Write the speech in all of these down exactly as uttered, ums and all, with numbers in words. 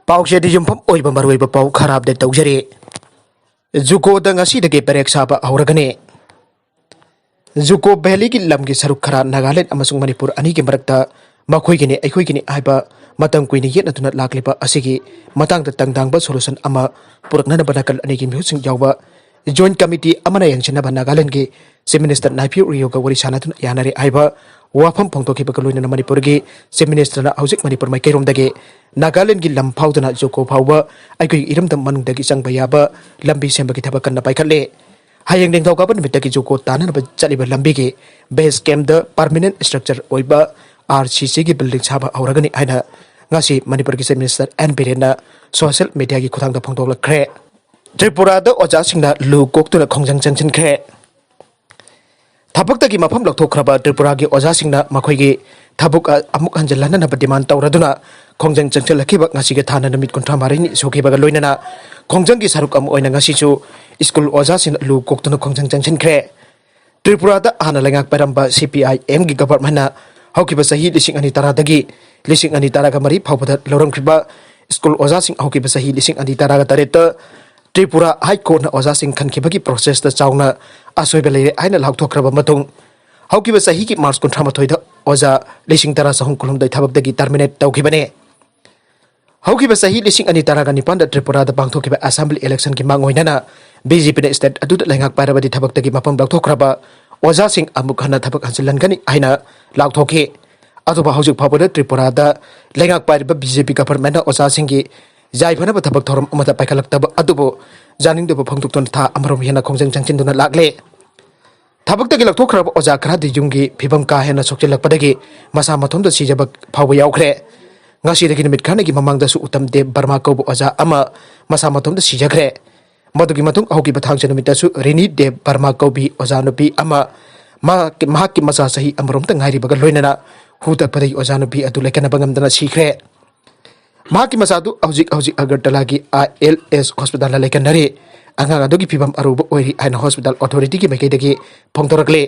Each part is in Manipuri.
ꯄꯥꯎꯁꯦꯗꯤ ꯌꯨꯝꯐꯝ ꯑꯣꯏꯕ ꯃꯔꯨꯑꯣꯏꯕ ꯄꯥꯎ ꯈꯔ ꯑꯞꯗꯦꯠ ꯇꯧꯖꯔꯤ꯫ ꯖꯨꯀꯣꯗ ꯉꯁꯤꯗꯒꯤ ꯄꯦꯔꯦꯛ ꯁꯥꯕ ꯍꯧꯔꯒꯅꯤ꯫ ꯖꯨꯀꯣ ꯚꯦꯂꯤꯒꯤ ꯂꯝꯒꯤ ꯁꯔꯨꯛ ꯈꯔ ꯅꯥꯒꯥꯂꯦꯟ ꯑꯃꯁꯨꯡ ꯃꯅꯤꯄꯨꯔ ꯑꯅꯤꯒꯤ ꯃꯔꯛꯇ ꯃꯈꯣꯏꯒꯤꯅꯤ ꯑꯩꯈꯣꯏꯒꯤꯅꯤ ꯍꯥꯏꯕ ꯃꯇꯝ ꯀꯨꯏꯅ ꯌꯦꯠꯅꯗꯨꯅ ꯂꯥꯛꯂꯤꯕ ꯑꯁꯤꯒꯤ ꯃꯇꯥꯡꯗ ꯇꯪꯗꯥꯡꯕ ꯁꯣꯂꯨꯁꯟ ꯑꯃ ꯄꯨꯔꯛꯅꯅꯕ ꯅꯥꯀꯜ ꯑꯅꯤꯒꯤ ꯃꯤꯍꯨꯠꯁꯤꯡ ꯌꯥꯎꯕ ꯖꯣꯏꯟꯠ ꯀꯃꯤꯇꯤ ꯑꯃꯅ ꯌꯦꯡꯁꯤꯟꯅꯕ ꯅꯥꯒꯥꯂꯦꯟꯒꯤ ꯆꯤꯐ ꯃꯤꯅꯤꯁꯇꯔ ꯅꯥꯏꯐꯤꯌꯨ ꯔꯤꯌꯣꯒ ꯋꯥꯔꯤ ꯁꯥꯟꯅꯗꯨꯅ ꯌꯥꯅꯔꯦ ꯍꯥꯏꯕ ꯋꯥꯐꯝ ꯐꯣꯡꯗꯣꯛꯈꯤꯕꯒ ꯂꯣꯏꯅꯅ ꯃꯅꯤꯄꯨꯔꯒꯤ ꯆꯤꯐ ꯃꯤꯅꯤꯁꯇꯔꯅ ꯍꯧꯖꯤꯛ ꯃꯅꯤꯄꯨꯔ ꯃꯥꯏꯀꯩꯔꯣꯝꯗꯒꯤ ꯅꯥꯒꯥꯂꯦꯟꯒꯤ ꯂꯝ ꯐꯥꯎꯗꯨꯅ ꯖꯨꯀꯣ ꯐꯥꯎꯕ ꯑꯩꯈꯣꯏꯒꯤ ꯏꯔꯝꯗꯝ ꯃꯅꯨꯡꯗꯒꯤ ꯆꯪꯕ ꯌꯥꯕ ꯂꯝꯕꯤ ꯁꯦꯝꯕꯒꯤ ꯊꯕꯛ ꯀꯟꯅ ꯄꯥꯏꯈꯠꯂꯦ꯫ ꯍꯌꯦꯡ ꯅꯤꯡꯊꯧꯀꯥꯕ ꯅꯨꯃꯤꯠꯇꯒꯤ ꯖꯨꯀꯣ ꯇꯥꯅꯅꯕ ꯆꯠꯂꯤꯕ ꯂꯝꯕꯤꯒꯤ ꯕꯦꯁ ꯀꯦꯝꯞꯇ ꯄꯔꯃꯤꯅꯦꯟ ꯏꯁꯇ꯭ꯔꯛꯆꯔ ꯑꯣꯏꯕ ꯑꯥꯔ ꯁꯤ ꯁꯤꯒꯤ ꯕꯤꯜꯗꯤꯡ ꯁꯥꯕ ꯍꯧꯔꯒꯅꯤ ꯍꯥꯏꯅ ꯉꯁꯤ ꯃꯅꯤꯄꯨꯔꯒꯤ ꯆꯤꯐ ꯃꯤꯅꯤꯁꯇꯔ ꯑꯦꯟ ꯕꯤꯔꯦꯟꯅ ꯁꯣꯁꯤꯌꯦꯜ ꯃꯤꯗꯤꯌꯥꯒꯤ ꯈꯨꯠꯊꯥꯡꯗ ꯐꯣꯡꯗꯣꯛꯂꯛꯈ꯭ꯔꯦ꯫ ꯇ꯭ꯔꯤꯄꯨꯔꯥꯗ ꯑꯣꯖꯥꯁꯤꯡꯅ ꯂꯨ ꯀꯣꯛꯇꯨꯅ ꯈꯣꯡꯖꯪ ꯆꯪꯁꯤꯟꯈ꯭ꯔꯦ꯫ ꯊꯕꯛꯇꯒꯤ ꯃꯐꯝ ꯂꯧꯊꯣꯛꯈ꯭ꯔꯕ ꯇ꯭ꯔꯤꯄꯨꯔꯥꯒꯤ ꯑꯣꯖꯥꯁꯤꯡꯅ ꯃꯈꯣꯏꯒꯤ ꯊꯕꯛ ꯑ-, ꯑꯃꯨꯛ ꯍꯟꯖꯤꯜꯍꯟꯅꯅꯕ ꯗꯤꯃꯥꯟ ꯇꯧꯔꯗꯨꯅ ꯈꯣꯡꯖꯪ ꯆꯪꯁꯤꯜꯂꯛꯈꯤꯕ ꯉꯁꯤꯒꯤ ꯊꯥꯅ ꯅꯨꯃꯤꯠ ꯀꯨꯟꯊ꯭ꯔꯥ ꯃꯔꯤꯅꯤ ꯁꯨꯈꯤꯕꯒ ꯂꯣꯏꯅꯅ ꯈꯣꯡꯖꯪꯒꯤ ꯁꯔꯨꯛ ꯑꯃ ꯑꯣꯏꯅ ꯉꯁꯤꯁꯨ ꯁ꯭ꯀꯨꯜ ꯑꯣꯖꯥꯁꯤꯡꯅ ꯂꯨ ꯀꯣꯛꯇꯨꯅ ꯈꯣꯡꯖꯪ ꯆꯪꯁꯤꯟꯈ꯭ꯔꯦ꯫ ꯇ꯭ꯔꯤꯄꯨꯔꯥꯗ ꯍꯥꯟꯅ ꯂꯩꯉꯥꯛ ꯄꯥꯏꯔꯝꯕ ꯁꯤ ꯄꯤ ꯑꯥꯏ ꯑꯦꯝꯒꯤ ꯒꯚꯔꯟꯃꯦꯟꯠꯅ ꯍꯧꯈꯤꯕ ꯆꯍꯤ ꯂꯤꯁꯤꯡ ꯑꯅꯤ ꯇꯔꯥꯗꯒꯤ ꯂꯤꯁꯤꯡ ꯑꯅꯤ ꯇꯔꯥꯒ ꯃꯔꯤ ꯐꯥꯎꯕꯗ ꯂꯧꯔꯝꯈꯤꯕ ꯁ꯭ꯀꯨꯜ ꯑꯣꯖꯥꯁꯤꯡ ꯍꯧꯈꯤꯕ ꯆꯍꯤ ꯂꯤꯁꯤꯡ ꯑꯅꯤ ꯇꯔꯥꯒ ꯇꯔꯦꯠꯇ ꯇ꯭ꯔꯤꯄꯨꯔꯥ ꯍꯥꯏ ꯀꯣꯔꯠꯅ ꯑꯣꯖꯥꯁꯤꯡ ꯈꯟꯈꯤꯕꯒꯤ ꯄ꯭ꯔꯣꯁꯦꯁꯇ ꯆꯥꯎꯅ ꯑꯁꯣꯏꯕ ꯂꯩꯔꯦ ꯍꯥꯏꯅ ꯂꯥꯎꯊꯣꯛꯈ꯭ꯔꯕ ꯃꯇꯨꯡ, ꯍꯧꯈꯤꯕ ꯆꯍꯤꯒꯤ ꯃꯥꯔꯆ ꯀꯨꯟꯊ꯭ꯔꯥ ꯃꯥꯊꯣꯏꯗ ꯑꯣꯖꯥ ꯂꯤꯁꯤꯡ ꯇꯔꯥ ꯆꯍꯨꯝ ꯀꯨꯟꯍꯨꯝꯗꯣꯏ ꯊꯕꯛꯇꯒꯤ ꯇꯔꯃꯤꯅꯦꯠ ꯇꯧꯈꯤꯕꯅꯤ꯫ ꯍꯧꯈꯤꯕ ꯆꯍꯤ ꯂꯤꯁꯤꯡ ꯑꯅꯤ ꯇꯔꯥꯒ ꯅꯤꯄꯥꯟꯗ ꯇ꯭ꯔꯤꯄꯨꯔꯥꯗ ꯄꯥꯡꯊꯣꯛꯈꯤꯕ ꯑꯦꯁꯦꯝꯕ꯭ꯂꯤ ꯏꯂꯦꯛꯁꯟꯒꯤ ꯃꯥꯡꯑꯣꯏꯅꯅ ꯕꯤ ꯖꯦ ꯄꯤꯅ ꯁ꯭ꯇꯦꯠ ꯑꯗꯨꯗ ꯂꯩꯉꯥꯛ ꯄꯥꯏꯔꯕꯗꯤ ꯊꯕꯛꯇꯒꯤ ꯃꯐꯝ ꯂꯧꯊꯣꯛꯈ꯭ꯔꯕ ꯑꯣꯖꯥꯁꯤꯡ ꯑꯃꯨꯛ ꯍꯟꯅ ꯊꯕꯛ ꯍꯟꯖꯤꯜꯍꯟꯒꯅꯤ ꯍꯥꯏꯅ ꯂꯥꯎꯊꯣꯛꯈꯤ꯫ ꯑꯗꯨꯕꯨ ꯍꯧꯖꯤꯛ ꯐꯥꯎꯕꯗ ꯇ꯭ꯔꯤꯄꯨꯔꯥꯗ ꯂꯩꯉꯥꯛ ꯄꯥꯏꯔꯤꯕ ꯕꯤ ꯖꯦ ꯄꯤ ꯒꯚꯔꯟꯃꯦꯟꯠꯅ ꯑꯣꯖꯥꯁꯤꯡꯒꯤ ꯌꯥꯏꯐꯅꯕ ꯊꯕꯛ ꯊꯧꯔꯝ ꯑꯃꯠꯇ ꯄꯥꯏꯈꯠꯂꯛꯇꯕ ꯑꯗꯨꯕꯨ ꯌꯥꯅꯤꯡꯗꯕ ꯐꯣꯡꯗꯣꯛꯇꯨꯅ ꯊꯥ ꯑꯃꯔꯣꯝ ꯍꯦꯟꯅ ꯈꯣꯡꯖꯪ ꯆꯪꯁꯤꯟꯗꯨꯅ ꯂꯥꯛꯂꯦ꯫ ꯊꯕꯛꯇꯒꯤ ꯂꯧꯊꯣꯛꯈ꯭ꯔꯕ ꯑꯣꯖꯥ ꯈꯔꯗꯤ ꯌꯨꯝꯒꯤ ꯐꯤꯕꯝ ꯀꯥ ꯍꯦꯟꯅ ꯁꯣꯛꯆꯤꯜꯂꯛꯄꯗꯒꯤ ꯃꯁꯥ ꯃꯊꯣꯝꯇ ꯁꯤꯖꯕ ꯐꯥꯎꯕ ꯌꯥꯎꯈ꯭ꯔꯦ꯫ ꯉꯁꯤꯗꯒꯤ ꯅꯨꯃꯤꯠ ꯈꯔꯅꯤꯒꯤ ꯃꯃꯥꯡꯗꯁꯨ ꯎꯇꯝ ꯗꯦꯕ ꯕꯔꯃꯥ ꯀꯧꯕ ꯑꯣꯖꯥ ꯑꯃ ꯃꯁꯥ ꯃꯊꯣꯝꯇ ꯁꯤꯖꯈ꯭ꯔꯦ꯫ ꯃꯗꯨꯒꯤ ꯃꯇꯨꯡ ꯍꯧꯈꯤꯕ ꯊꯥꯡꯖ ꯅꯨꯃꯤꯠꯇꯁꯨ ꯔꯤꯅꯤ ꯗꯦꯕ ꯕꯔꯃꯥ ꯀꯧꯕꯤ ꯑꯣꯖꯥ ꯅꯨꯄꯤ ꯑꯃ ꯃꯍꯥꯛꯀꯤ, ꯃꯍꯥꯛꯀꯤ ꯃꯆꯥ ꯆꯍꯤ ꯑꯃꯔꯣꯝꯇ ꯉꯥꯏꯔꯤꯕꯒ ꯂꯣꯏꯅꯅ ꯍꯨ ꯇꯠꯄꯗꯒꯤ ꯑꯣꯖꯥ ꯅꯨꯄꯤ ꯑꯗꯨ ꯂꯩꯀꯟꯅꯕ ꯉꯝꯗꯅ ꯁꯤꯈ꯭ꯔꯦ꯫ ꯃꯍꯥꯛꯀꯤ ꯃꯆꯥꯗꯨ ꯍꯧꯖꯤꯛ ꯍꯧꯖꯤꯛ ꯑꯒꯔꯇꯂꯥꯒꯤ ꯑꯥꯏ ꯑꯦꯜ ꯑꯦꯁ ꯍꯣꯁꯄꯤꯇꯥꯜꯗ ꯂꯩꯀꯟꯅꯔꯤ꯫ ꯑꯉꯥꯡ ꯑꯗꯨꯒꯤ ꯐꯤꯕꯝ ꯑꯔꯨꯕ ꯑꯣꯏꯔꯤ ꯍꯥꯏꯅ ꯍꯣꯁꯄꯤꯇꯥꯜ ꯑꯣꯊꯣꯔꯤꯇꯤꯒꯤ ꯃꯥꯏꯀꯩꯗꯒꯤ ꯐꯣꯡꯗꯣꯔꯛꯂꯤ꯫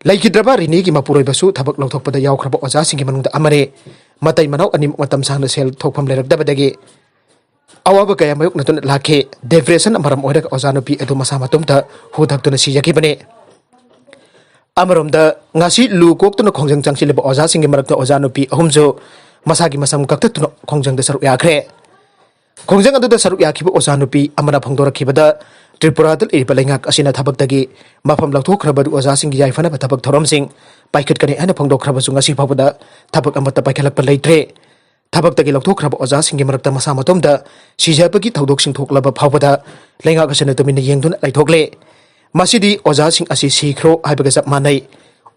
ꯂꯩꯈꯤꯗ꯭ꯔꯕ ꯔꯤꯅꯤꯒꯤ ꯃꯄꯨꯔꯣꯏꯕꯁꯨ ꯊꯕꯛ ꯂꯧꯊꯣꯛꯄꯗ ꯌꯥꯎꯈ꯭ꯔꯕ ꯑꯣꯖꯥꯁꯤꯡꯒꯤ ꯃꯅꯨꯡꯗ ꯑꯃꯅꯤ꯫ ꯃꯇꯩ ꯃꯅꯥꯎ ꯑꯅꯤꯃꯛ ꯃꯇꯝ ꯁꯥꯡꯅ ꯁꯦꯜ ꯊꯣꯛꯐꯝ ꯂꯩꯔꯛꯇꯕꯗꯒꯤ ꯑꯋꯥꯕ ꯀꯌꯥ ꯃꯥꯌꯣꯛꯅꯗꯨꯅ ꯂꯥꯛꯈꯤ꯫ Depression ꯃꯔꯝ ꯑꯣꯏꯔꯒ ꯑꯣꯖꯥ ꯅꯨꯄꯤ ꯑꯗꯨ ꯃꯁꯥ ꯃꯇꯣꯝꯇ ꯍꯨ ꯊꯛꯇꯨꯅ ꯁꯤꯖꯈꯤꯕꯅꯤ꯫ ꯑꯃꯔꯣꯝꯗ, ꯉꯁꯤ ꯂꯨ ꯀꯣꯛꯇꯨꯅ ꯈꯣꯡꯖꯪ ꯆꯪꯁꯤꯜꯂꯤꯕ ꯑꯣꯖꯥꯁꯤꯡꯒꯤ ꯃꯔꯛꯇ ꯑꯣꯖꯥ ꯅꯨꯄꯤ ꯑꯍꯨꯝꯁꯨ ꯃꯁꯥꯒꯤ ꯃꯁꯝ ꯀꯛꯊꯠꯇꯨꯅ ꯈꯣꯡꯖꯪꯗ ꯁꯔꯨꯛ ꯌꯥꯈ꯭ꯔꯦ꯫ ꯈꯣꯡꯖꯪ ꯑꯗꯨꯗ ꯁꯔꯨꯛ ꯌꯥꯈꯤꯕ ꯑꯣꯖꯥ ꯅꯨꯄꯤ ꯑꯃꯅ ꯐꯣꯡꯗꯣꯔꯛꯈꯤꯕꯗ, ꯇ꯭ꯔꯤꯄꯨꯔꯥꯗ ꯂꯩꯔꯤꯕ ꯂꯩꯉꯥꯛ ꯑꯁꯤꯅ ꯊꯕꯛꯇꯒꯤ ꯃꯐꯝ ꯂꯧꯊꯣꯛꯈ꯭ꯔꯕ ꯑꯗꯨ ꯑꯣꯖꯥꯁꯤꯡꯒꯤ ꯌꯥꯏꯐꯅꯕ ꯊꯕꯛ ꯊꯧꯔꯝꯁꯤꯡ ꯄꯥꯏꯈꯠꯀꯅꯤ ꯍꯥꯏꯅ ꯐꯣꯡꯗꯣꯛꯈ꯭ꯔꯕꯁꯨ, ꯉꯁꯤ ꯐꯥꯎꯕꯗ ꯊꯕꯛ ꯑꯃꯠꯇ ꯄꯥꯏꯈꯠꯂꯛꯄ ꯂꯩꯇ꯭ꯔꯦ꯫ ꯊꯕꯛꯇꯒꯤ ꯂꯧꯊꯣꯛꯈ꯭ꯔꯕ ꯑꯣꯖꯥꯁꯤꯡꯒꯤ ꯃꯔꯛꯇ ꯃꯁꯥ ꯃꯇꯣꯝꯗ ꯁꯤꯖꯕꯒꯤ ꯊꯧꯗꯣꯛꯁꯤꯡ ꯊꯣꯛꯂꯕ ꯐꯥꯎꯕꯗ ꯂꯩꯉꯥꯛ ꯑꯁꯤꯅ ꯇꯨꯃꯤꯟꯅ ꯌꯦꯡꯗꯨꯅ ꯂꯩꯊꯣꯛꯂꯦ꯫ ꯃꯁꯤꯗꯤ ꯑꯣꯖꯥꯁꯤꯡ ꯑꯁꯤ ꯁꯤꯈ꯭ꯔꯣ ꯍꯥꯏꯕꯒ ꯆꯞ ꯃꯥꯟꯅꯩ꯫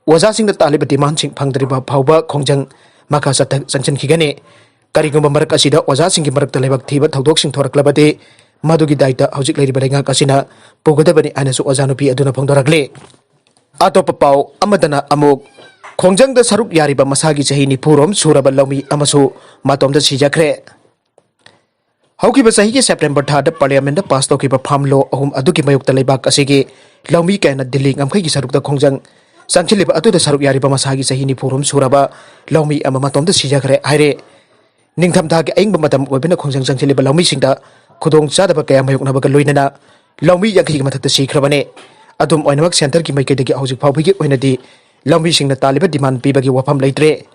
ꯑꯣꯖꯥꯁꯤꯡꯅ ꯇꯥꯜꯂꯤꯕ ꯗꯤꯃꯥꯟꯁꯤꯡ ꯐꯪꯗ꯭ꯔꯤꯕ ꯐꯥꯎꯕ ꯈꯣꯡꯖꯪ ꯃꯈꯥ ꯆꯠꯊ-, ꯆꯪꯁꯤꯟꯈꯤꯒꯅꯤ꯫ ꯀꯔꯤꯒꯨꯝꯕ ꯃꯔꯛ ꯑꯁꯤꯗ ꯑꯣꯖꯥꯁꯤꯡꯒꯤ ꯃꯔꯛꯇ ꯂꯥꯏꯕꯛ ꯊꯤꯕ ꯊꯧꯗꯣꯛꯁꯤꯡ ꯊꯣꯔꯛꯂꯕꯗꯤ, ꯃꯗꯨꯒꯤ ꯗꯥꯏꯇ ꯍꯧꯖꯤꯛ ꯂꯩꯔꯤꯕ ꯂꯩꯉꯥꯛ ꯑꯁꯤꯅ ꯄꯨꯒꯗꯕꯅꯤ ꯍꯥꯏꯅꯁꯨ ꯑꯣꯖꯥ ꯅꯨꯄꯤ ꯑꯗꯨꯅ ꯐꯣꯡꯗꯣꯔꯛꯂꯤ꯫ ꯑꯇꯣꯞꯄ ꯄꯥꯎ ꯑꯃꯗꯅ ꯑꯃꯨꯛ, ꯈꯣꯡꯖꯪꯗ ꯁꯔꯨꯛ ꯌꯥꯔꯤꯕ ꯃꯁꯥꯒꯤ ꯆꯍꯤ ꯅꯤꯐꯨ ꯔꯣꯝ ꯁꯨꯔꯕ ꯂꯧꯃꯤ ꯑꯃꯁꯨ ꯃꯇꯣꯝꯗ ꯁꯤꯖꯈ꯭ꯔꯦ꯫ ꯍꯧꯈꯤꯕ ꯆꯍꯤꯒꯤ ꯁꯦꯞꯇꯦꯝꯕꯔ ꯊꯥꯗ ꯄꯥꯔꯂꯤꯌꯥꯃꯦꯟꯗ ꯄꯥꯁ ꯇꯧꯈꯤꯕ ꯐꯥꯝ ꯂꯣ ꯑꯍꯨꯝ ꯑꯗꯨꯒꯤ ꯃꯥꯌꯣꯛꯇ ꯂꯩꯕꯥꯛ ꯑꯁꯤꯒꯤ ꯂꯧꯃꯤ ꯀꯌꯥꯅ ꯗꯤꯜꯂꯤ ꯉꯝꯈꯩꯒꯤ ꯁꯔꯨꯛꯇ ꯈꯣꯡꯖꯪ ꯆꯪꯁꯤꯜꯂꯤꯕ ꯑꯗꯨꯗ ꯁꯔꯨꯛ ꯌꯥꯔꯤꯕ ꯃꯁꯥꯒꯤ ꯆꯍꯤ ꯅꯤꯐꯨ ꯔꯣꯝ ꯁꯨꯔꯕ ꯂꯧꯃꯤ ꯑꯃ ꯃꯇꯣꯝꯗ ꯁꯤꯖꯈ꯭ꯔꯦ ꯍꯥꯏꯔꯦ꯫ ꯅꯤꯡꯊꯝꯊꯥꯒꯤ ꯑꯏꯪꯕ ꯃꯇꯝ ꯑꯣꯏꯕꯅ ꯈꯣꯡꯖꯪ ꯆꯪꯁꯤꯜꯂꯤꯕ ꯂꯧꯃꯤꯁꯤꯡꯗ ꯈꯨꯗꯣꯡ ꯆꯥꯗꯕ ꯀꯌꯥ ꯃꯥꯌꯣꯛꯅꯕꯒ ꯂꯣꯏꯅꯅ ꯂꯧꯃꯤ ꯌꯥꯡꯈꯩꯒꯤ ꯃꯊꯛꯇ ꯁꯤꯈ꯭ꯔꯕꯅꯤ꯫ ꯑꯗꯨꯝ ꯑꯣꯏꯅꯃꯛ, ꯁꯦꯟꯇꯔꯒꯤ ꯃꯥꯏꯀꯩꯗꯒꯤ ꯍꯧꯖꯤꯛ ꯐꯥꯎꯕꯒꯤ ꯑꯣꯏꯅꯗꯤ ꯂꯧꯃꯤꯁꯤꯡꯅ ꯇꯥꯜꯂꯤꯕ ꯗꯤꯃꯥꯟ ꯄꯤꯕꯒꯤ ꯋꯥꯐꯝ ꯂꯩꯇ꯭ꯔꯦ꯫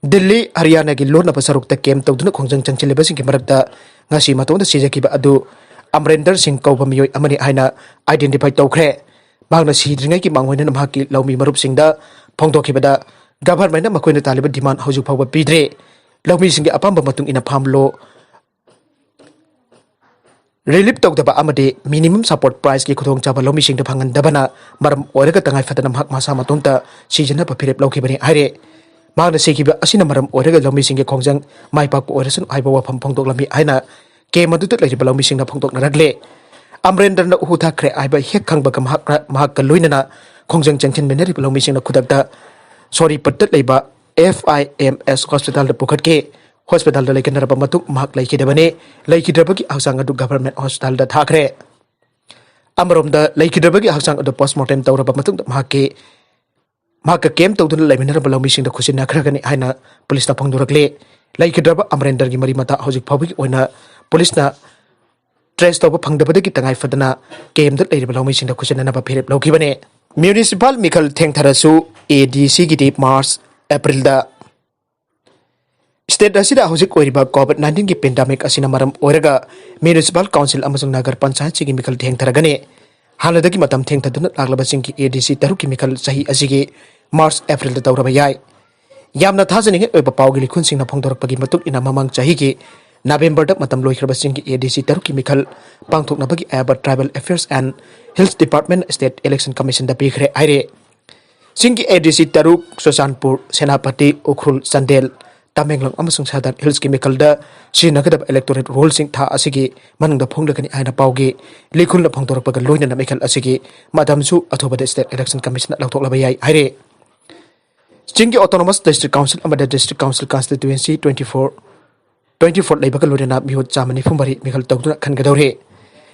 ꯗꯤꯜꯂꯤ, ꯍꯔꯤꯌꯥꯅꯥꯒꯤ ꯂꯣꯟꯅꯕ ꯁꯔꯨꯛꯇ ꯀꯦꯝ ꯇꯧꯗꯨꯅ ꯈꯣꯡꯖꯪ ꯆꯪꯁꯤꯜꯂꯤꯕꯁꯤꯡꯒꯤ ꯃꯔꯛꯇ ꯉꯁꯤ ꯃꯇꯣꯝꯗ ꯁꯤꯖꯈꯤꯕ ꯑꯗꯨ ꯑꯃꯔꯦꯟꯗꯔ ꯁꯤꯡ ꯀꯧꯕ ꯃꯤꯑꯣꯏ ꯑꯃꯅꯤ ꯍꯥꯏꯅ identify ꯇꯧꯈ꯭ꯔꯦ꯫ ꯃꯍꯥꯛꯅ ꯁꯤꯗ꯭ꯔꯤꯉꯩꯒꯤ ꯃꯥꯡꯑꯣꯏꯅꯅ ꯃꯍꯥꯛꯀꯤ ꯂꯧꯃꯤ ꯃꯔꯨꯞꯁꯤꯡꯗ ꯐꯣꯡꯗꯣꯛꯈꯤꯕꯗ, ꯒꯚꯔꯟꯃꯦꯟꯠꯅ ꯃꯈꯣꯏꯅ ꯇꯥꯜꯂꯤꯕ ꯗꯤꯃꯥꯟ ꯍꯧꯖꯤꯛ ꯐꯥꯎꯕ ꯄꯤꯗ꯭ꯔꯤ꯫ ꯂꯧꯃꯤꯁꯤꯡꯒꯤ ꯑꯄꯥꯝꯕ ꯃꯇꯨꯡ ꯏꯟꯅ ꯐꯥꯝ ꯂꯣ ꯔꯤꯂꯤꯞ ꯇꯧꯗꯕ ꯑꯃꯗꯤ ꯃꯤꯅꯤꯃꯝ ꯁꯄꯣꯔꯠ ꯄ꯭ꯔꯥꯏꯁꯀꯤ ꯈꯨꯗꯣꯡꯆꯥꯕ ꯂꯧꯃꯤꯁꯤꯡꯗ ꯐꯪꯍꯟꯗꯕꯅ ꯃꯔꯝ ꯑꯣꯏꯔꯒ ꯇꯉꯥꯏ ꯐꯗꯅ ꯃꯍꯥꯛ ꯃꯁꯥ ꯃꯇꯣꯝꯇ ꯁꯤꯖꯤꯟꯅꯕ ꯐꯤꯔꯦꯞ ꯂꯧꯈꯤꯕꯅꯤ ꯍꯥꯏꯔꯦ꯫ ꯃꯍꯥꯛꯅ ꯁꯤꯈꯤꯕ ꯑꯁꯤꯅ ꯃꯔꯝ ꯑꯣꯏꯔꯒ ꯂꯧꯃꯤꯁꯤꯡꯒꯤ ꯈꯣꯡꯖꯪ ꯃꯥꯏ ꯄꯥꯛꯄ ꯑꯣꯏꯔꯁꯅꯨ ꯍꯥꯏꯕ ꯋꯥꯐꯝ ꯐꯣꯡꯗꯣꯛꯂꯝꯃꯤ ꯍꯥꯏꯅ ꯀꯦꯝ ꯑꯗꯨꯗ ꯂꯩꯔꯤꯕ ꯂꯧꯃꯤꯁꯤꯡꯅ ꯐꯣꯡꯗꯣꯛꯅꯔꯛꯂꯦ꯫ ꯑꯃꯔꯦꯟꯗ꯭ꯔꯅ ꯎꯍꯨ ꯊꯛꯈ꯭ꯔꯦ ꯍꯥꯏꯕ ꯍꯦꯛ ꯈꯪꯕꯒ ꯃꯍꯥꯛ, ꯃꯍꯥꯛꯀ ꯂꯣꯏꯅꯅ ꯈꯣꯡꯖꯪ ꯆꯪꯁꯤꯟꯃꯤꯟꯅꯔꯤꯕ ꯂꯧꯃꯤꯁꯤꯡꯅ ꯈꯨꯗꯛꯇ ꯁꯣꯔꯤꯄꯠꯇ ꯂꯩꯕ F I M S ꯍꯣꯁꯄꯤꯇꯥꯜꯗ ꯄꯨꯈꯠꯈꯤ꯫ ꯍꯣꯁꯄꯤꯇꯥꯜꯗ ꯂꯩꯈꯤꯗ꯭ꯔꯕ ꯃꯇꯨꯡ ꯃꯍꯥꯛ ꯂꯩꯈꯤꯗꯕꯅꯤ꯫ ꯂꯩꯈꯤꯗ꯭ꯔꯕꯒꯤ ꯍꯛꯆꯥꯡ ꯑꯗꯨ ꯒꯚꯔꯟꯃꯦꯟꯠ ꯍꯣꯁꯄꯤꯇꯥꯜꯗ ꯊꯥꯈ꯭ꯔꯦ꯫ ꯑꯃꯔꯣꯝꯗ, ꯂꯩꯈꯤꯗ꯭ꯔꯕꯒꯤ ꯍꯛꯆꯥꯡ ꯑꯗꯨ ꯄꯣꯁꯃꯣꯔꯇꯦꯝ ꯇꯧꯔꯕ ꯃꯇꯨꯡꯗ ꯃꯍꯥꯛꯀꯤ ꯃꯍꯥꯛꯀ ꯀꯦꯝ ꯇꯧꯗꯨꯅ ꯂꯩꯃꯤꯟꯅꯔꯝꯕ ꯂꯧꯃꯤꯁꯤꯡꯗ ꯈꯨꯠꯁꯤꯟꯅꯈ꯭ꯔꯒꯅꯤ ꯍꯥꯏꯅ ꯄꯨꯂꯤꯁꯅ ꯐꯣꯡꯗꯣꯔꯛꯂꯦ꯫ ꯂꯩꯈꯤꯗ꯭ꯔꯕ ꯑꯃꯔꯦꯟꯗ꯭ꯔꯒꯤ ꯃꯔꯤ ꯃꯇꯥ ꯍꯧꯖꯤꯛ ꯐꯥꯎꯕꯒꯤ ꯑꯣꯏꯅ ꯄꯨꯂꯤꯁꯅ ꯇ꯭ꯔꯦꯁ ꯇꯧꯕ ꯐꯪꯗꯕꯗꯒꯤ ꯇꯉꯥꯏ ꯐꯗꯅ ꯀꯦꯝꯗ ꯂꯩꯔꯤꯕ ꯂꯧꯃꯤꯁꯤꯡꯗ ꯈꯨꯠꯁꯤꯟꯅꯅꯕ ꯐꯤꯔꯦꯞ ꯂꯧꯈꯤꯕꯅꯦ꯫ ꯃ꯭ꯌꯨꯅꯤꯁꯤꯄꯥꯜ ꯃꯤꯈꯜ ꯊꯦꯡꯊꯔꯁꯨ ADCꯒꯤꯗꯤ ꯃꯥꯔꯆ, ꯑꯦꯄ꯭ꯔꯤꯜꯗ꯫ ꯁ꯭ꯇꯦꯠ ꯑꯁꯤꯗ ꯍꯧꯖꯤꯛ ꯑꯣꯏꯔꯤꯕ ꯀꯣꯚꯤꯗ ꯅꯥꯏꯟꯇꯤꯟꯒꯤ ꯄꯦꯟꯗꯥꯃꯤꯛ ꯑꯁꯤꯅ ꯃꯔꯝ ꯑꯣꯏꯔꯒ ꯃ꯭ꯌꯨꯅꯤꯁꯤꯄꯥꯜ ꯀꯥꯎꯟꯁꯤꯜ ꯑꯃꯁꯨꯡ ꯅꯒꯔ ꯄꯟꯆꯥꯌꯠꯁꯤꯡꯒꯤ ꯃꯤꯈꯜ ꯊꯦꯡꯊꯔꯒꯅꯤ꯫ ꯍꯥꯟꯅꯗꯒꯤ ꯃꯇꯝ ꯊꯦꯡꯊꯗꯨꯅ ꯂꯥꯛꯂꯕꯁꯤꯡꯒꯤ ADC ꯇꯔꯨꯛꯀꯤ ꯃꯤꯈꯜ ꯆꯍꯤ ꯑꯁꯤꯒꯤ ꯃꯥꯔꯆ, ꯑꯦꯄ꯭ꯔꯤꯜꯗ ꯇꯧꯔꯕ ꯌꯥꯏ꯫ ꯌꯥꯝꯅ ꯊꯥꯖꯅꯤꯡꯉꯥꯏ ꯑꯣꯏꯕ ꯄꯥꯎꯒꯤ ꯂꯤꯈꯨꯟꯁꯤꯡꯅ ꯐꯣꯡꯗꯣꯔꯛꯄꯒꯤ ꯃꯇꯨꯡ ꯏꯟꯅ ꯃꯃꯥꯡ ꯆꯍꯤꯒꯤ ꯅꯕꯦꯝꯕꯔꯗ ꯃꯇꯝ ꯂꯣꯏꯈ꯭ꯔꯕꯁꯤꯡꯒꯤ ADC ꯇꯔꯨꯛꯀꯤ ꯃꯤꯈꯜ ꯄꯥꯡꯊꯣꯛꯅꯕꯒꯤ ꯑꯌꯥꯕ Tribal Affairs and Hills Department State Election Commissionꯗ ꯄꯤꯈ꯭ꯔꯦ ꯍꯥꯏꯔꯦ꯫ ꯆꯤꯡꯒꯤ ADC ꯇꯔꯨꯛ, ꯆꯨꯔꯆꯥꯟꯄꯨꯔ, ꯁꯦꯅꯥꯄꯇꯤ, ꯎꯈ꯭ꯔꯨꯜ, ꯆꯥꯟꯗꯦꯜ, ꯇꯃꯦꯡꯂꯣꯡ ꯑꯃꯁꯨꯡ ꯁꯥꯗꯔꯟ ꯍꯤꯜꯁꯀꯤ ꯃꯤꯈꯜꯗ ꯁꯤꯖꯤꯟꯅꯒꯗꯕ ꯏꯂꯦꯛꯇꯣꯔꯦꯜ ꯔꯣꯜꯁꯤꯡ ꯊꯥ ꯑꯁꯤꯒꯤ ꯃꯅꯨꯡꯗ ꯐꯣꯡꯂꯒꯅꯤ ꯍꯥꯏꯅ ꯄꯥꯎꯒꯤ ꯂꯤꯈꯨꯜꯅ ꯐꯣꯡꯗꯣꯔꯛꯄꯒ ꯂꯣꯏꯅꯅ ꯃꯤꯈꯜ ꯑꯁꯤꯒꯤ ꯃꯇꯝꯁꯨ ꯑꯊꯨꯕꯗ ꯁ꯭ꯇꯦꯠ ꯏꯂꯦꯛꯁꯟ ꯀꯃꯤꯁꯟꯅ ꯂꯥꯎꯊꯣꯛꯂꯕ ꯌꯥꯏ ꯍꯥꯏꯔꯦ꯫ ꯆꯤꯡꯒꯤ autonomous district council ꯑꯃꯗ district council constituency twenty four, twenty four ꯂꯩꯕꯒ ꯂꯣꯏꯅꯅ ꯃꯤꯍꯨꯠ ꯆꯥꯝꯃ ꯅꯤꯐꯨ ꯃꯔꯤ ꯃꯤꯈꯜ ꯇꯧꯗꯨꯅ ꯈꯟꯒꯗꯧꯔꯤ꯫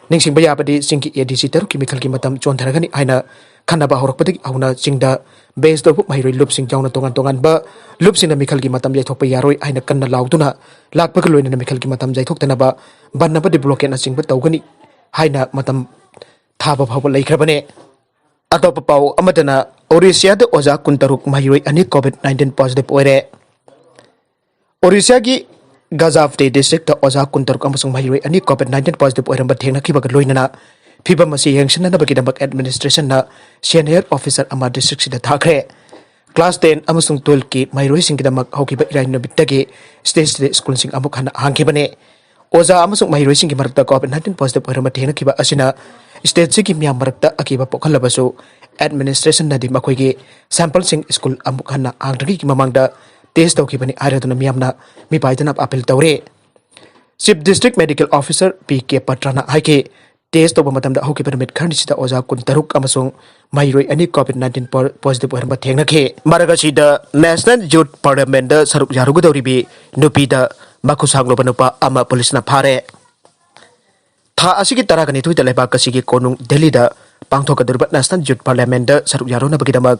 ꯅꯤꯡꯁꯤꯡꯕ ꯌꯥꯕꯗꯤ, ꯆꯤꯡꯒꯤ ADC ꯇꯔꯨꯛꯀꯤ ꯃꯤꯈꯜꯒꯤ ꯃꯇꯝ ꯆꯣꯟꯊꯔꯒꯅꯤ ꯍꯥꯏꯅ ꯈꯟꯅꯕ ꯍꯧꯔꯛꯄꯗꯒꯤ ꯍꯧꯅ ꯆꯤꯡꯗ ꯕꯦꯁ ꯇꯧꯕ ꯃꯍꯩꯔꯣꯏ ꯂꯨꯞꯁꯤꯡ ꯌꯥꯎꯅ ꯇꯣꯉꯥꯟ ꯇꯣꯉꯥꯟꯕ ꯂꯨꯞꯁꯤꯡꯅ ꯃꯤꯈꯜꯒꯤ ꯃꯇꯝ ꯌꯩꯊꯣꯛꯄ ꯌꯥꯔꯣꯏ ꯍꯥꯏꯅ ꯀꯟꯅ ꯂꯥꯎꯗꯨꯅ ꯂꯥꯛꯄꯒ ꯂꯣꯏꯅꯅ ꯃꯤꯈꯜꯒꯤ ꯃꯇꯝ ꯌꯩꯊꯣꯛꯇꯅꯕ ꯕꯟ ꯑꯃꯗꯤ ꯕ꯭ꯂꯣꯀꯦꯠꯅꯆꯤꯡꯕ ꯇꯧꯒꯅꯤ ꯍꯥꯏꯅ ꯃꯇꯝ ꯊꯥꯕ ꯐꯥꯎꯕ ꯂꯩꯈ꯭ꯔꯕꯅꯦ꯫ ꯑꯇꯣꯞꯄ ꯄꯥꯎ ꯑꯃꯗꯅ, ꯑꯣꯔꯤꯁꯤꯌꯥꯗ ꯑꯣꯖꯥ ꯀꯨꯟꯇꯔꯨꯛ ꯃꯍꯩꯔꯣꯏ ꯑꯅꯤ ꯀꯣꯚꯤꯗ ꯅꯥꯏꯟꯇꯤꯟ ꯄꯣꯖꯤꯇꯤꯚ ꯑꯣꯏꯔꯦ꯫ ꯑꯣꯔꯤꯁꯤꯌꯥꯒꯤ ꯒꯖꯥꯐꯇꯦ ꯗꯤꯁꯇ꯭ꯔꯤꯛꯇ ꯑꯣꯖꯥ ꯀꯨꯟꯇꯔꯨꯛ ꯑꯃꯁꯨꯡ ꯃꯍꯩꯔꯣꯏ ꯑꯅꯤ ꯀꯣꯚꯤꯗ ꯅꯥꯏꯟꯇꯤꯟ ꯄꯣꯖꯤꯇꯤꯚ ꯑꯣꯏꯔꯝꯕ ꯊꯦꯡꯅꯈꯤꯕꯒ ꯂꯣꯏꯅꯅ ꯐꯤꯚꯝ ꯑꯁꯤ ꯌꯦꯡꯁꯤꯟꯅꯅꯕꯒꯤꯗꯃꯛ ꯑꯦꯗꯃꯤꯅꯤꯁꯇ꯭ꯔꯦꯁꯟꯅ ꯁꯦꯅꯤꯌꯔ ꯑꯣꯐꯤꯁꯔ ꯑꯃ ꯗꯤꯁꯇ꯭ꯔꯤꯛꯁꯤꯗ ꯊꯥꯈ꯭ꯔꯦ꯫ ꯀ꯭ꯂꯥꯁ ꯇꯦꯟ ꯑꯃꯁꯨꯡ ꯇꯨꯋꯦꯜꯐꯀꯤ ꯃꯍꯩꯔꯣꯏꯁꯤꯡꯒꯤꯗꯃꯛ ꯍꯧꯈꯤꯕ ꯏꯔꯥꯏ ꯅꯨꯃꯤꯠꯇꯒꯤ ꯁ꯭ꯇꯦꯠꯁꯤꯗ ꯁ꯭ꯀꯨꯜꯁꯤꯡ ꯑꯃꯨꯛ ꯍꯟꯅ ꯍꯥꯡꯈꯤꯕꯅꯤ꯫ ꯑꯣꯖꯥ ꯑꯃꯁꯨꯡ ꯃꯍꯩꯔꯣꯏꯁꯤꯡꯒꯤ ꯃꯔꯛꯇ ꯀꯣꯚꯤꯗ ꯅꯥꯏꯟꯇꯤꯟ ꯄꯣꯖꯤꯇꯤꯚ ꯑꯣꯏꯔꯝꯕ ꯊꯦꯡꯅꯈꯤꯕ ꯑꯁꯤꯅ ꯁ꯭ꯇꯦꯠꯁꯤꯒꯤ ꯃꯤꯌꯥꯝ ꯃꯔꯛꯇ ꯑꯀꯤꯕ ꯄꯣꯛꯍꯜꯂꯕꯁꯨ, ꯑꯦꯗꯃꯤꯅꯤꯁꯇ꯭ꯔꯦꯁꯟꯅꯗꯤ ꯃꯈꯣꯏꯒꯤ ꯁꯦꯝꯄꯜꯁꯤꯡ ꯁ꯭ꯀꯨꯜ ꯑꯃꯨꯛ ꯍꯟꯅ ꯍꯥꯡꯗ꯭ꯔꯤꯉꯩꯒꯤ ꯃꯃꯥꯡꯗ ꯇꯦꯁ ꯇꯧꯈꯤꯕꯅꯤ ꯍꯥꯏꯔꯗꯨꯅ ꯃꯤꯌꯥꯝꯅ ꯃꯤꯄꯥꯏꯗꯅꯕ ꯑꯄꯤꯜ ꯇꯧꯔꯦ꯫ Chief district medical officer P K ꯄꯇ꯭ꯔꯅ ꯍꯥꯏꯈꯤ, ꯇꯦꯁ ꯇꯧꯕ ꯃꯇꯝꯗ ꯍꯧꯈꯤꯕ ꯅꯨꯃꯤꯠ ꯈꯔꯅꯤꯁꯤꯗ ꯑꯣꯖꯥ ꯀꯨꯟꯇꯔꯨꯛ ꯑꯃꯁꯨꯡ ꯃꯍꯩꯔꯣꯏ ꯑꯅꯤ ꯀꯣꯚꯤꯗ ꯅꯥꯏꯟꯇꯤꯟ ꯄꯣ-, ꯄꯣꯖꯤꯇꯤꯚ ꯑꯣꯏꯔꯝꯕ ꯊꯦꯡꯅꯈꯤ꯫ ꯃꯔꯛ ꯑꯁꯤꯗ ꯅꯦꯁꯅꯦꯜ ꯌꯨꯊ ꯄꯥꯔꯂꯤꯌꯥꯃꯦꯟꯗ ꯁꯔꯨꯛ ꯌꯥꯔꯨꯒꯗꯧꯔꯤꯕꯤ ꯅꯨꯄꯤꯗ ꯃꯈꯨꯠ ꯁꯥꯡꯂꯕ ꯅꯨꯄꯥ ꯑꯃ ꯄꯨꯂꯤꯁꯅ ꯐꯥꯔꯦ꯫ ꯊꯥ ꯑꯁꯤꯒꯤ ꯇꯔꯥꯒ ꯅꯤꯊꯣꯏꯗ ꯂꯩꯕꯥꯛ ꯑꯁꯤꯒꯤ ꯀꯣꯅꯨꯡ ꯗꯦꯜꯂꯤꯗ ꯄꯥꯡꯊꯣꯛꯀꯗꯧꯔꯤꯕ ꯅꯦꯁꯅꯦꯜ ꯌꯨꯊ ꯄꯥꯔꯂꯤꯌꯥꯃꯦꯟꯗ ꯁꯔꯨꯛ ꯌꯥꯔꯨꯅꯕꯒꯤꯗꯃꯛ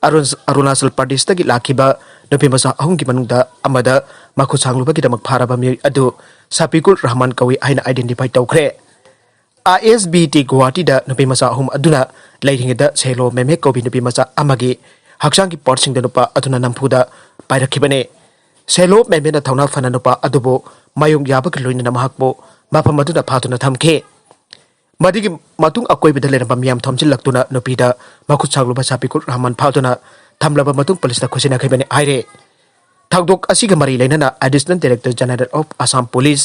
ꯑꯔꯨꯟ-, ꯑꯔꯨꯅꯥꯆꯜ ꯄ꯭ꯔꯗꯦꯁꯇꯒꯤ ꯂꯥꯛꯈꯤꯕ ꯅꯨꯄꯤ ꯃꯆꯥ ꯑꯍꯨꯝꯒꯤ ꯃꯅꯨꯡꯗ ꯑꯃꯗ ꯃꯈꯨꯠ ꯁꯥꯡꯂꯨꯕꯒꯤꯗꯃꯛ ꯐꯥꯔꯕ ꯃꯤꯑꯣꯏ ꯑꯗꯨ ꯁꯥꯄꯤꯀꯨꯜ ꯔꯍꯃꯥꯟ ꯀꯧꯏ ꯍꯥꯏꯅ identify ꯇꯧꯈ꯭ꯔꯦ꯫ ISBT ꯒꯨꯋꯥꯍꯥꯇꯤꯗ ꯅꯨꯄꯤ ꯃꯆꯥ ꯑꯍꯨꯝ ꯑꯗꯨꯅ ꯂꯩꯔꯤꯉꯩꯗ ꯁꯦꯂꯣ ꯃꯦꯃꯦ ꯀꯧꯕꯤ ꯅꯨꯄꯤ ꯃꯆꯥ ꯑꯃꯒꯤ ꯍꯛꯆꯥꯡꯒꯤ ꯄꯥꯔꯠꯁꯤꯡꯗ ꯅꯨꯄꯥ ꯑꯗꯨꯅ ꯅꯝꯐꯨꯗ ꯄꯥꯏꯔꯛꯈꯤꯕꯅꯤ꯫ ꯁꯦꯂꯣ ꯃꯦꯃꯦꯅ ꯊꯧꯅꯥ ꯐꯅ ꯅꯨꯄꯥ ꯑꯗꯨꯕꯨ ꯃꯥꯌꯣꯛ ꯌꯥꯕꯒ ꯂꯣꯏꯅꯅ ꯃꯍꯥꯛꯄꯨ ꯃꯐꯝ ꯑꯗꯨꯗ ꯐꯥꯗꯨꯅ ꯊꯝꯈꯤ꯫ ꯃꯗꯨꯒꯤ ꯃꯇꯨꯡ ꯑꯀꯣꯏꯕꯗ ꯂꯩꯔꯝꯕ ꯃꯤꯌꯥꯝ ꯊꯣꯝꯖꯤꯜꯂꯛꯇꯨꯅ ꯅꯨꯄꯤꯗ ꯃꯈꯨꯠ ꯁꯥꯡꯂꯨꯕ ꯁꯥꯄꯤꯀꯨꯜ ꯔꯍꯃꯥꯟ ꯐꯥꯗꯨꯅ ꯊꯝꯂꯕ ꯃꯇꯨꯡ ꯄꯨꯂꯤꯁꯇ ꯈꯨꯠꯁꯤꯟꯅꯈꯤꯕꯅꯤ ꯍꯥꯏꯔꯦ꯫ ꯊꯧꯗꯣꯛ ꯑꯁꯤꯒ ꯃꯔꯤ ꯂꯩꯅꯅ Additional Director General of Assam Police,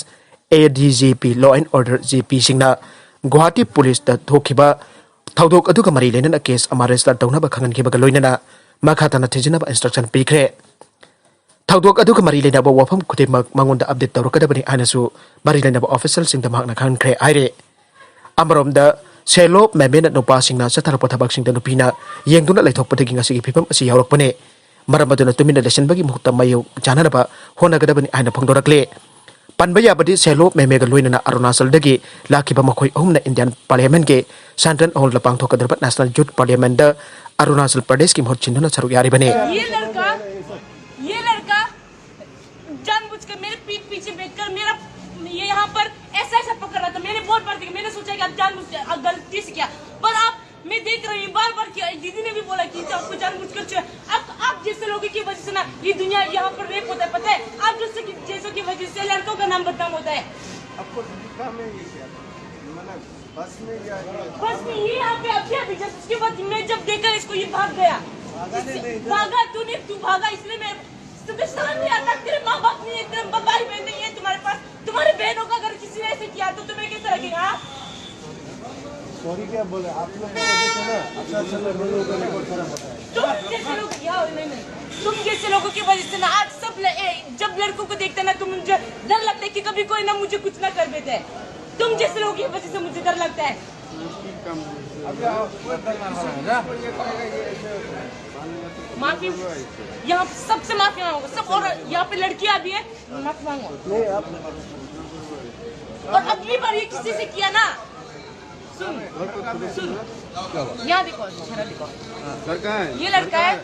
ADGP, Law and Order, GP ꯁꯤꯡꯅ ꯒꯨꯋꯥꯍꯥꯇꯤ ꯄꯨꯂꯤꯁꯇ ꯊꯣꯛꯈꯤꯕ ꯊꯧꯗꯣꯛ ꯑꯗꯨꯒ ꯃꯔꯤ ꯂꯩꯅꯅ case ꯑꯃ register ꯇꯧꯅꯕ ꯈꯪꯍꯟꯈꯤꯕꯒ ꯂꯣꯏꯅꯅ ꯃꯈꯥ ꯇꯥꯅ ꯊꯤꯖꯤꯟꯅꯕ instruction ꯄꯤꯈ꯭ꯔꯦ꯫ ꯊꯧꯗꯣꯛ ꯑꯗꯨꯒ ꯃꯔꯤ ꯂꯩꯅꯕ ꯋꯥꯐꯝ ꯈꯨꯗꯤꯡꯃꯛ ꯃꯉꯣꯟꯗ update ꯇꯧꯔꯛꯀꯗꯕꯅꯤ ꯍꯥꯏꯅꯁꯨ ꯃꯔꯤ ꯂꯩꯅꯕ official ꯁꯤꯡꯗ ꯃꯍꯥꯛꯅ ꯈꯪꯍꯟꯈ꯭ꯔꯦ ꯍꯥꯏꯔꯦ꯫ ꯑꯃꯔꯣꯝꯗ, ꯁꯦꯂꯣ ꯃꯦꯃꯦꯅ ꯅꯨꯄꯥꯁꯤꯡꯅ ꯆꯠꯊꯔꯛꯄ ꯊꯕꯛꯁꯤꯡꯗ ꯅꯨꯄꯤꯅ ꯌꯦꯡꯗꯨꯅ ꯂꯩꯊꯣꯛꯄꯗꯒꯤ ꯉꯁꯤꯒꯤ ꯐꯤꯕꯝ ꯑꯁꯤ ꯌꯥꯎꯔꯛꯄꯅꯤ꯫ ꯃꯔꯝ ꯑꯗꯨꯅ ꯇꯨꯃꯤꯟꯅ ꯂꯩꯁꯤꯟꯕꯒꯤ ꯃꯍꯨꯠꯇ ꯃꯥꯌꯣꯛ ꯆꯥꯅꯅꯕ ꯍꯣꯠꯅꯒꯗꯕꯅꯤ ꯍꯥꯏꯅ ꯐꯣꯡꯗꯣꯔꯛꯂꯦ꯫ ꯄꯟꯕ ꯌꯥꯕꯗꯤ, ꯁꯦꯂꯣ ꯃꯦꯃꯦꯒ ꯂꯣꯏꯅꯅ ꯑꯔꯨꯅꯥꯆꯜꯗꯒꯤ ꯂꯥꯛꯈꯤꯕ ꯃꯈꯣꯏ ꯑꯍꯨꯝꯅ Indian Parliament ꯀꯤ Central Hall ꯗ ꯄꯥꯡꯊꯣꯛꯀꯗꯧꯔꯤꯕ National Youth Parliament ꯗ ꯑꯔꯨꯅꯥꯆꯜ ꯄ꯭ꯔꯗꯦꯁꯀꯤ ꯃꯍꯨꯠ ꯁꯤꯟꯗꯨꯅ ꯁꯔꯨꯛ ꯌꯥꯔꯤꯕꯅꯤ꯫ ये लड़का, ये लड़का जानबूझकर मेरे पीठ पीछे बैठकर मेरा, ये यहाँ पर ऐसा ऐसा पकड़ रहा था। मैंने बहुत बार देखा, मैंने सोचा कि आप जानबूझकर, आप गलती से किया, पर आप, मैं देख रही हूँ बार बार किया। दीदी ने भी बोला कि आपको जानबूझकर छुआ। आप, आप जैसे लोगों की वजह से ना ये दुनिया यहाँ पर रेप होता है, पता है? आप जैसे की, जैसों की वजह से लड़कों का नाम बदनाम होता है। आपको दिखा मैं ये क्या? मैंने बस में या ये बस में ये यहाँ पे अभी अभी just उसके बाद मैं जब देखा इसको, ये भाग गया। भागा नहीं, इससे नहीं, इधर भागा तूने, तू भागा, इसलिए मैं तुझे शर्म नहीं आता? तेरे माँ बाप नहीं है, तेरे भाई बहन नहीं है तुम्हारे पास, तुम्हारे बहनों का अगर किसी ने ऐसे किया तो तुम्हें कैसे लगेगा, हाँ? सॉरी क्या बोले? आप लोग की वजह से ना अच्छा अच्छा लड़ने लोगों का रिकॉर्ड खराब होता है। तुम जैसे लोग, या नहीं, नहीं, तुम जैसे लोगों की वजह से ना आज सब ल-, ए, जब लड़कों को देखते हैं ना तो मुझे डर लगता है कि कभी कोई ना मुझे कुछ ना कर देते हैं। तुम जैसे लोगों की वजह से मुझे डर लगता है। माफी, यहाँ सबसे माफी मांगूंगा सब, और यहाँ पे लड़कियां भी है, माफी मांगूंगा। और अगली बार ये किसी से किया ना, यहाँ देखो, सारा देखो। ये लड़का है।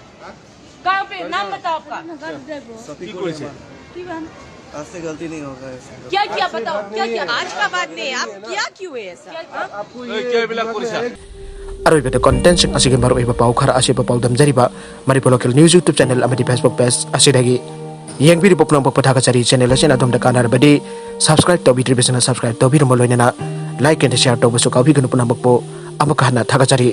कहाँ पे? नाम बताओ आपका। কি কৰিছে? आज से गलती नहीं होगा ऐसा। क्या किया बताओ, क्या किया? आज का बाद नहीं, आप किया क्यों है ऐसा? এই কিয় এইবিলাক কৰিছা? ꯑꯔꯣꯏꯕꯗ ꯀꯣꯟꯇꯦꯟꯁꯤꯡ ꯑꯁꯤꯒꯤ ꯃꯔꯨꯑꯣꯏꯕ ꯄꯥꯎ ꯈꯔ ꯑꯁꯤꯕꯨ ꯄꯥꯎꯗꯝꯖꯔꯤꯕ Manipur local news YouTube channel ꯑꯃꯗꯤ ꯐꯦꯁꯕꯨꯛ ꯄꯦꯖ ꯑꯁꯤꯗꯒꯤ꯫ ꯌꯦꯡꯕꯤꯔꯤꯕ ꯄꯨꯝꯅꯃꯛꯄꯨ ꯊꯥꯒꯠꯆꯔꯤ꯫ ꯆꯦꯅꯦꯜ ꯑꯁꯤꯅ ꯑꯗꯣꯝꯗ ꯀꯥꯟꯅꯔꯕꯗꯤ ꯁꯕꯁꯀ꯭ꯔꯥꯏꯕ ꯇꯧꯕꯤꯗ꯭ꯔꯤꯕꯁꯤꯡꯅ ꯁꯕꯁꯀ꯭ꯔꯥꯏꯕ ꯇꯧꯕꯤꯔꯝꯃꯨ, ꯂꯣꯏꯅꯅ ꯂꯥꯏꯛ ꯑꯦꯟ ꯁꯤꯌꯥꯔ ꯇꯧꯕꯁꯨ ꯀꯥꯎꯕꯤꯒꯅꯨ꯫ ꯄꯨꯝꯅꯃꯛꯄꯨ ꯑꯃꯨꯛꯀ ꯍꯟꯅ ꯊꯥꯒꯠꯆꯔꯤ꯫